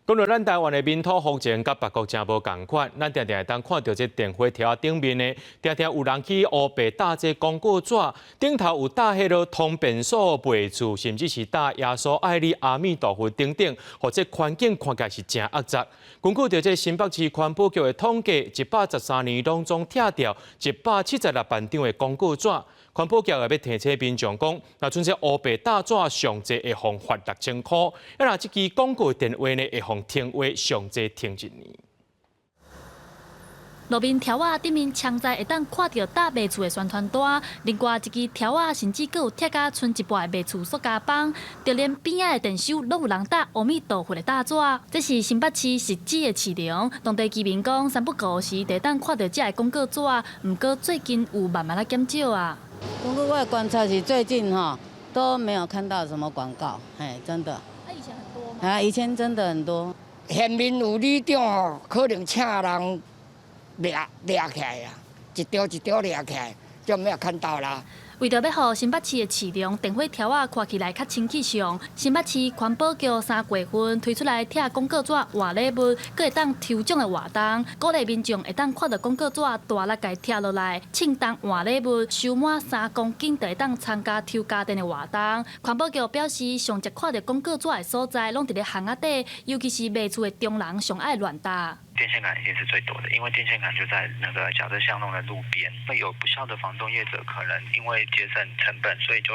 講到咱台灣的民土風情，佮別國誠無仝款，咱定定會當看著這電話條仔頂面的，定定有人去烏白貼這廣告紙，頂頭有貼彼个通便所賣厝，甚至是貼耶穌愛你阿彌陀佛等等，予這環境看起來是誠齷齪。根據著這新北市環保局的統計，113年攏總拆掉176萬張的廣告紙。環保局也欲提醒民眾講，若賰這烏白貼紙上濟會予罰6000箍，啊若這支廣告電話呢會予停話上濟停一年。路面條仔頂面常在會當看著貼賣厝的宣傳單，另外一支條仔甚至閣有貼甲賰一半的賣厝塑膠枋，就連邊仔的電收攏有人貼阿彌陀佛的貼紙。這是新北市汐止的市容，當地居民講三不五時就會當看著這个廣告紙，毋過最近有慢慢仔減少啊。根據我的觀察是最近哈都沒有看到什麼廣告，哎，真的。啊，以前很多嗎？啊，以前真的很多。現面有里長吼，可能請人掠掠起來啊，一張一張掠起來，就沒有看到啦。為著欲予新北市的市容電火條仔看起來較清氣上，新北市環保局3月份推出來拆廣告紙換禮物，閣會當抽獎的活動，鼓勵民眾會當看著廣告紙大力共拆落來，稱重換禮物，收滿3公斤就會當參加抽家電的活動。環保局表示，上捷看著廣告紙的所在，攏佇咧巷仔底，尤其是賣厝的中人上愛亂貼。電線桿一定是最多的，因為電線桿就在那個假設巷弄的路邊，會有不肖的房仲業者可能因為節省成本，所以就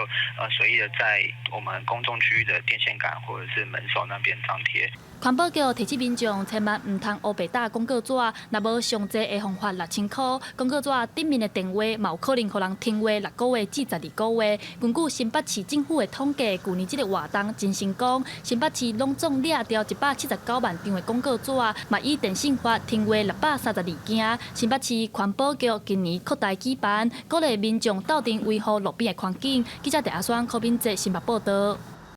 隨意的在我們公眾區域的電線桿或者是門手那邊張貼。環保局提醒民眾，千萬毋通烏白貼廣告紙，若無上濟會予罰6000箍。廣告紙頂面的電話嘛有可能予人停話6個月至12個月。根據新北市政府的統計，舊年這个活動真成功，新北市攏總掠掉179萬張的廣告紙，嘛依電信法停話632件。新北市環保局今年擴大舉辦，鼓勵民眾鬥陣維護路邊的環境。記者鄭阿雙、柯敏哲新北報道。